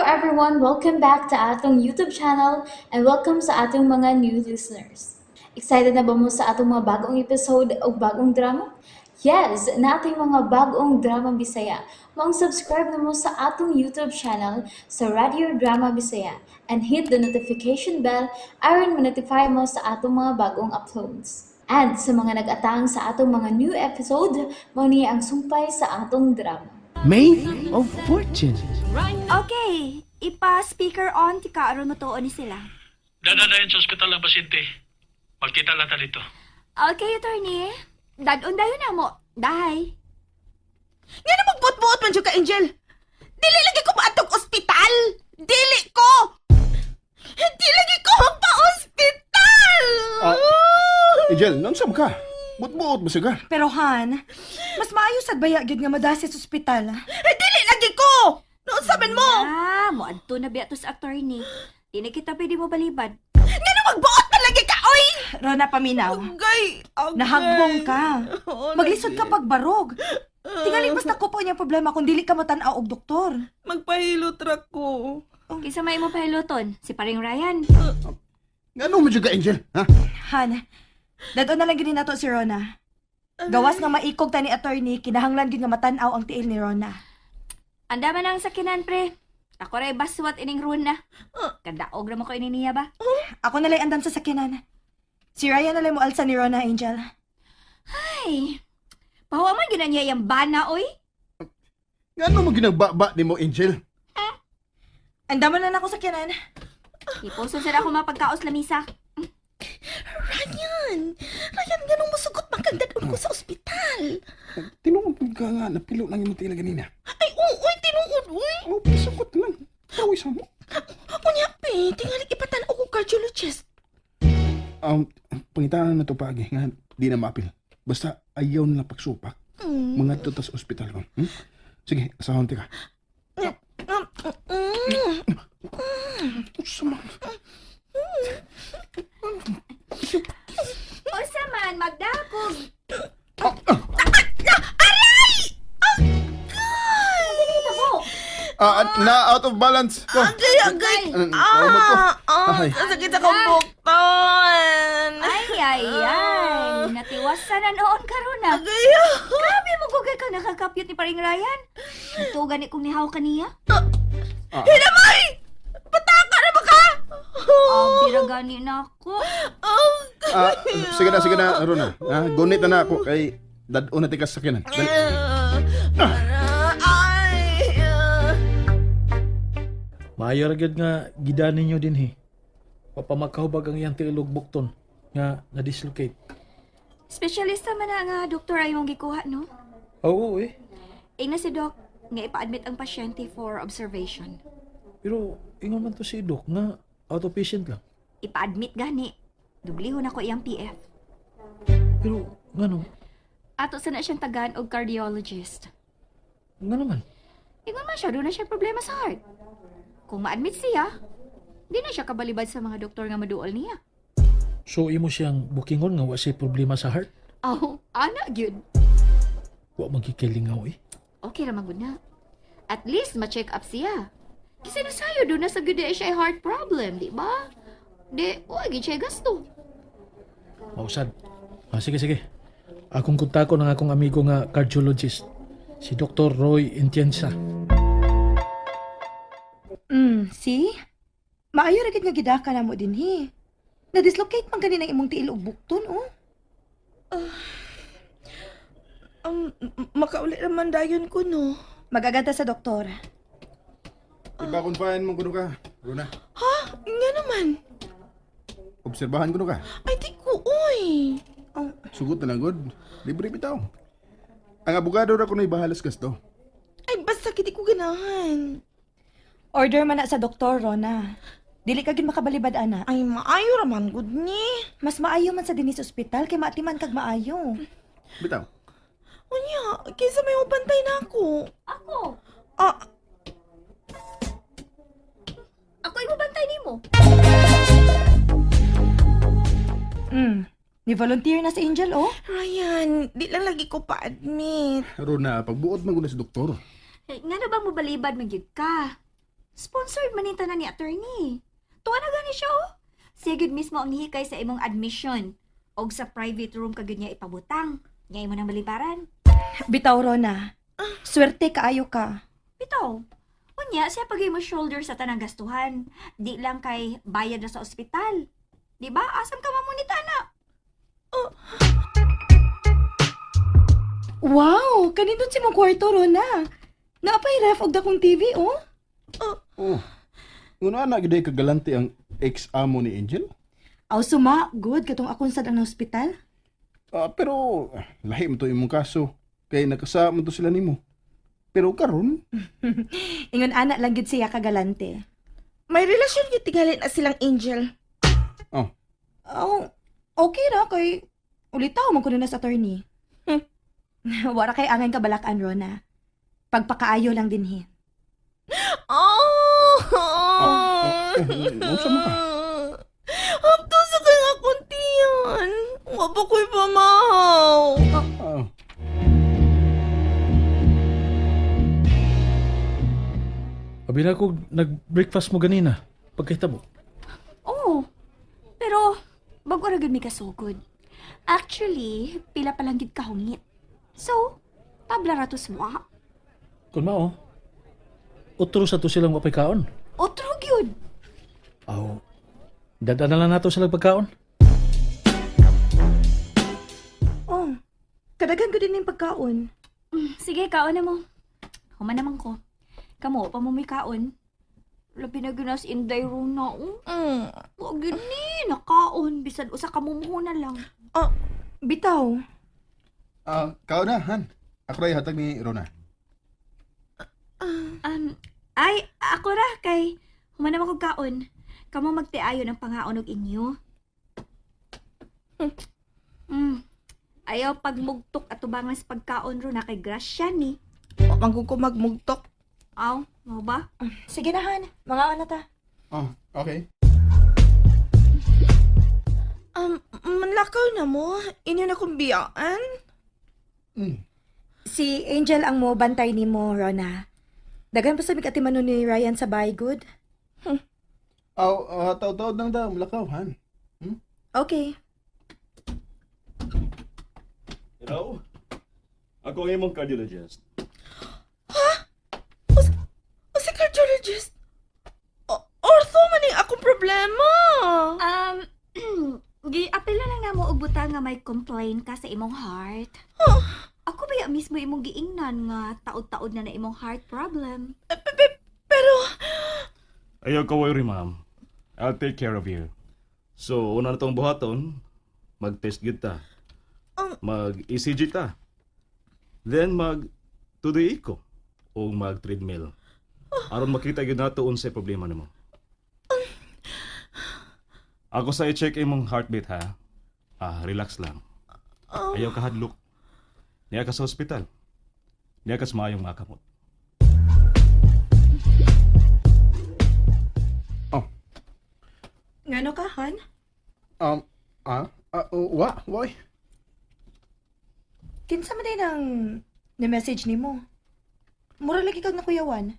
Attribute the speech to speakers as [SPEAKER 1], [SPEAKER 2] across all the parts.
[SPEAKER 1] Everyone! Welcome back to atong YouTube channel and welcome sa atong mga new listeners. Excited na ba mo sa atong mga bagong episode o bagong drama? Yes! Naa tay mga bagong drama Bisaya. Maong subscribe na mo sa atong YouTube channel sa Radio Drama Bisaya and hit the notification bell aron ma-notify mo sa atong mga bagong uploads. And sa mga nag-atang sa atong mga new episode, mao ni ang sumpay sa atong drama.
[SPEAKER 2] Maid of Fortune.
[SPEAKER 3] Okay, ipa-speaker on tika aron motuo ni sila.
[SPEAKER 4] Dada dayon sa ospital ang pasyente. Magkita lang ta dito.
[SPEAKER 3] Okay, attorney. Dad-on dayon na mo. Dahay.
[SPEAKER 5] Nga na magbuot-buot man jud ka, Angel. Dili lagi ko maadtong ospital. Dili ko. Dili lagi ko magpa-ospital.
[SPEAKER 6] Ah, Angel, naunsa man ka? Buot-buot ba siya ka?
[SPEAKER 7] Pero Han, mas maayo sad baya gyud nga madasi sa ospital.
[SPEAKER 5] Eh, dili lagi ko. Naunsa man mo?
[SPEAKER 3] Ah, moadto na biya to sa attorney. Di na kita pwede mo balibad.
[SPEAKER 5] Nga na magbuot man lagi ka, oy.
[SPEAKER 7] Rona, paminaw.
[SPEAKER 5] Agay, agay.
[SPEAKER 7] Nahagbong ka.
[SPEAKER 5] Oo,
[SPEAKER 7] Maglisod
[SPEAKER 5] lagi.
[SPEAKER 7] ka pagbarog. Tingali basta ko po niyang problema kung dili ka matan-aw og doktor.
[SPEAKER 5] Magpahilot ra ko.
[SPEAKER 3] Kinsa may mo pahiloton? Si paring Ryan.
[SPEAKER 6] Ngano man jud ka, Angel? Ha?
[SPEAKER 7] Han, dad-on na lang gyud nato si Rona. Gawas nga maikog ta ni attorney, kinahanglan gyud nga matan-aw ang tiil ni Rona.
[SPEAKER 3] Anda man ang sakinan, pre. Ako ray baswat ining runa. Kadaog ra mo ko ini niya ba?
[SPEAKER 7] Ako na lang andam sa sakyanan. Si Ryan na lang mo alsa ni Rona, Angel.
[SPEAKER 3] Ay, pahuwa man gyud na niya yung bana, oy.
[SPEAKER 6] Ngano mo ginagbaba nimo, Angel?
[SPEAKER 7] Andaman na na ako sakyanan.
[SPEAKER 3] Ipuso sila ako mapagkaos lamisa.
[SPEAKER 5] Ryan, Ryan, nganong musugot man kang dad-on ko sa ospital?
[SPEAKER 6] Tinuod pud ka nga napilo nang imong tiil ganina.
[SPEAKER 5] Ay, oo, tinuod, oy.
[SPEAKER 6] Oh, pisukot lang. Tawi sa mo.
[SPEAKER 5] Unya, pe, tingali ipatan-aw ko cardiologist.
[SPEAKER 6] Pangitanan na to paagi nga di na maapil. Basta ayaw na lang pagsupak. Mga to tas ospital ko. Sige, asahon ka. Usa man.
[SPEAKER 3] Usa man, magdakog.
[SPEAKER 6] Ah, na out of balance. Ko.
[SPEAKER 5] Agay, agay.
[SPEAKER 6] Naumot ko.
[SPEAKER 5] Ah, ah,
[SPEAKER 6] Ay.
[SPEAKER 5] ang sakit sa kumbukton.
[SPEAKER 3] Ay, ay, ay. Natiwasan na noon karon na.
[SPEAKER 5] Agay,
[SPEAKER 3] Grabe mo gugay ka nakakapyot ni paring Ryan. Ito gani kong nihaw kaniya.
[SPEAKER 5] Hinamay! Pataka na ba ka?
[SPEAKER 3] Oh, bira gani na ako.
[SPEAKER 5] Oh,
[SPEAKER 6] Ah, sige na, sige na, Rona. Ah, gunit na na ako kay dad-on na tikas sa sakyanan. Dali.
[SPEAKER 5] Ay, ah.
[SPEAKER 4] Maayo ra gyud nga gidanin ninyo dinhi. Wa pa makahubag ang iyang tiil ug bukton nga na-dislocate.
[SPEAKER 3] Specialista man na nga doktor ay mong gikuha, no?
[SPEAKER 4] Oo eh.
[SPEAKER 3] Ingna si Doc nga ipa-admit ang pasyente for observation.
[SPEAKER 4] Pero ingon man to si Doc nga out of patient lang.
[SPEAKER 3] Ipa-admit gani. Dublihon ako iyang PF.
[SPEAKER 4] Pero ngano?
[SPEAKER 3] Ato sa na siyang tagaan og cardiologist.
[SPEAKER 4] Ngano man?
[SPEAKER 3] Ingon man siya, doon na siya problema sa heart. Kung ma-admit siya, di na siya kabalibad sa mga doktor nga maduol niya.
[SPEAKER 4] So imo siyang bukingon nga wa siya problema sa heart?
[SPEAKER 3] Aw, ana gyud.
[SPEAKER 4] Wa man gikilingaw eh.
[SPEAKER 3] Okay ra man gud na. At least ma-check up siya. Kasi nasayo doon na sa gyud siya ay heart problem, di ba? Di, wa gyud siya gasto.
[SPEAKER 4] Mausad. Ah, sige, sige. Akong kontako ng akong amigo nga cardiologist, si Dr. Roy Intiensa.
[SPEAKER 7] See? Maayo ra gid nga gidaka na mo dinhi. Na-dislocate man gani ng imong tiil ug bukton, oh.
[SPEAKER 5] Makauli naman dayon ko, no?
[SPEAKER 7] Magaganda sa doktor.
[SPEAKER 6] Ipa-confine mo kuno ka, Rona.
[SPEAKER 5] Ha? Nga naman.
[SPEAKER 6] Obserbahan kuno ka.
[SPEAKER 5] Ay, di ko, uy.
[SPEAKER 7] Oh,
[SPEAKER 6] Sugot na lang gud. Libre bitaw. Ang abogado ra kuno'y bahala sa gasto.
[SPEAKER 5] Ay, basta kiti ko ganahan.
[SPEAKER 7] Order man na sa doktor, Rona. Dili ka gid makabalibad ana.
[SPEAKER 5] Ay, maayo raman gud ni.
[SPEAKER 7] Mas maayo man sa dinhi sa ospital kay maatiman kag maayo.
[SPEAKER 6] Bitaw.
[SPEAKER 5] Unya, kaysa may mabantay na ako.
[SPEAKER 3] Ako,
[SPEAKER 5] Ah,
[SPEAKER 3] ako ay mabantay nimo.
[SPEAKER 7] Ni volunteer na si Angel, oh.
[SPEAKER 5] Ryan, di lang lagi ko pa-admit.
[SPEAKER 6] Rona, pagbuot man gud na sa doktor.
[SPEAKER 3] Eh, nga na ba mobalibad man gyud ka? Sponsored man ni tanan ni attorney. Tuwa na gani siya oh. Siya gyud mismo ang nihikay sa imong admission. Og sa private room ka gyud niya ipabutang. Nya imo nang balibaran.
[SPEAKER 7] Bitaw, Rona. Swerte kaayo ka.
[SPEAKER 3] Bitaw. Unya, siya pag mo shoulder sa tanang gastuhan. Di lang kay bayad na sa ospital. Di ba? Asam ka mamunita na.
[SPEAKER 7] Wow! Kanindot si mong kwarto, Rona. Naapay ref og dakong TV, oh.
[SPEAKER 6] Oh. Una na gyud kagalante ang ex-amo ni Angel.
[SPEAKER 7] Aw, suma. Good. Katong akong sad ang hospital.
[SPEAKER 6] Ah, pero lahi mo to imong kaso kay nakasama to sila nimo. Pero karon,
[SPEAKER 7] Ingon ana lang gid siya kagalante.
[SPEAKER 5] May relasyon gyud tingali na silang Angel.
[SPEAKER 6] Oh,
[SPEAKER 7] Aw, okay ra kay ulitaw man kuno na sa attorney. Wara kay angay kabalakan, Rona. Pagpakaayo lang dinhi.
[SPEAKER 5] Oh!
[SPEAKER 6] Ah, ah, unsa man ka?
[SPEAKER 5] Hapto sa kay akong tiyan. Wa pa ko'y pamahaw.
[SPEAKER 6] Ah,
[SPEAKER 4] Abi na ko nag-breakfast mo ganina. Pagkita mo.
[SPEAKER 3] Oo. Pero, bago ra gyud mi kasugod. Actually, pila pa lang gyud kahungit. So, tabla ra to swa.
[SPEAKER 4] Kung mao, utro sa to silang wapay kaon.
[SPEAKER 3] Otro gyud.
[SPEAKER 4] Aw, dada na lang nato sila pagkaon.
[SPEAKER 7] Oh, kadaghan ko din yung pagkaon.
[SPEAKER 3] Sige, kaon na mo. Human naman ko. Kamo, pa mo may kaon. Labi na gyud nas inday runa oh. Wa gyud ni nakaon bisan usa ka mumuho na lang.
[SPEAKER 7] Oh, bitaw.
[SPEAKER 6] Ah, kao na, Han. Ako ray hatag ni Rona.
[SPEAKER 3] Ay ako ra kay human naman kog kaon. Kamo magtiayon ang pangaon og inyo. Ayaw pagmugtok at tubangan sa pagkaon ro na kay grasya ni.
[SPEAKER 5] Wa man gud ko magmugtok.
[SPEAKER 3] Aw, mo ba?
[SPEAKER 7] Sige na, Han. Mga na ta.
[SPEAKER 6] Oh, okay.
[SPEAKER 5] Manlakaw na mo. Inyo na kong biyaan.
[SPEAKER 7] Si Angel ang mo bantay ni mo, Rona. Daghan pa sa mig atimanon ni Ryan sa bahay, good?
[SPEAKER 6] Aw, taw-taw lang daw, mulakaw, Han.
[SPEAKER 7] Okay.
[SPEAKER 8] Hello? Ako ang imong cardiologist.
[SPEAKER 5] O si cardiologist. Ortho man ang akong problema.
[SPEAKER 3] Giapil na lang namo og butang nga may complain ka sa imong heart. Ako ba ya mismo imong giingnan nga taod-taod na na imong heart problem?
[SPEAKER 5] Pero,
[SPEAKER 8] Ayaw ka worry, ma'am. I'll take care of you. So, una na tong buhaton, mag-test gid ta. Mag-ECG ta. Then mag 2D echo o mag-treadmill. Aron makita gyud nato unsay problema nimo. Ako sa i-check imong heartbeat ha. Ah, relax lang. Ayaw ka hadlok. Niya ka sa ospital. Niya ka sa maayong makamot.
[SPEAKER 6] Oh,
[SPEAKER 7] Ngano ka, Han?
[SPEAKER 6] oh, wa, why?
[SPEAKER 7] Kinsa man din ang ni-message ni mo? Mura lagi kag nakuyawan.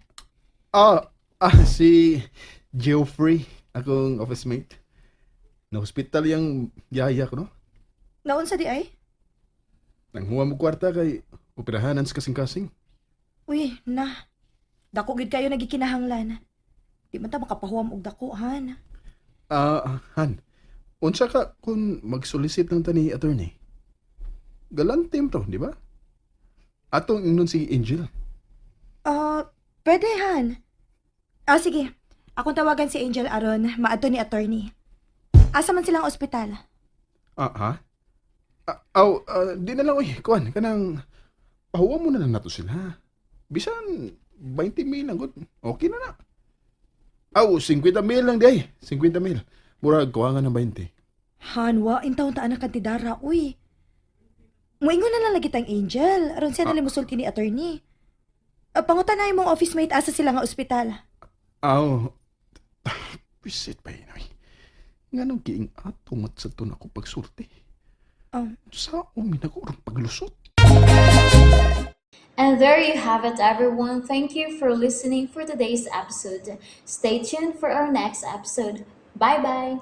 [SPEAKER 6] Si Geoffrey, akong office mate. Na hospital yung yaya ko, no?
[SPEAKER 7] Naunsa di ay?
[SPEAKER 6] Nanghuwa mo kwarta kay operahanan sa kasing-kasing.
[SPEAKER 7] Uy, na. Dako gid kayo nagikinahanglan. Di man ta makapahuam og dako, Han.
[SPEAKER 6] Ah, Han, unsa ka kung mag-solicit ng tani attorney? Galante mo to, di ba? Atong ingnon si Angel.
[SPEAKER 7] Ah, pwede, Han. Ah, sige. Akong tawagan si Angel aron maadto ni attorney. Asa man silang ospital?
[SPEAKER 6] Ah, ha? Ah, aw, di na lang, oy, kuan, kanang, pahuwa mo na lang nato sila. Bisan, 20 mil lang, good. Okay na na. Aw, 50 mil lang di ay. 50 mil. Murag, kuha nga ng 20.
[SPEAKER 7] Han, wa intaw ta anak kantidara, uy. Moingon na lang lagi tang Angel aron siya na musulti ni attorney. Ah, pangutan na imong office mate asa sila nga ospital.
[SPEAKER 6] Aw, pisit pa yun, oy. Nga nung giing atungot sa to na ako pagsulti.
[SPEAKER 7] Oh.
[SPEAKER 6] Sa umin ako ang paglusot.
[SPEAKER 1] And there you have it, everyone. Thank you for listening for today's episode. Stay tuned for our next episode. Bye bye.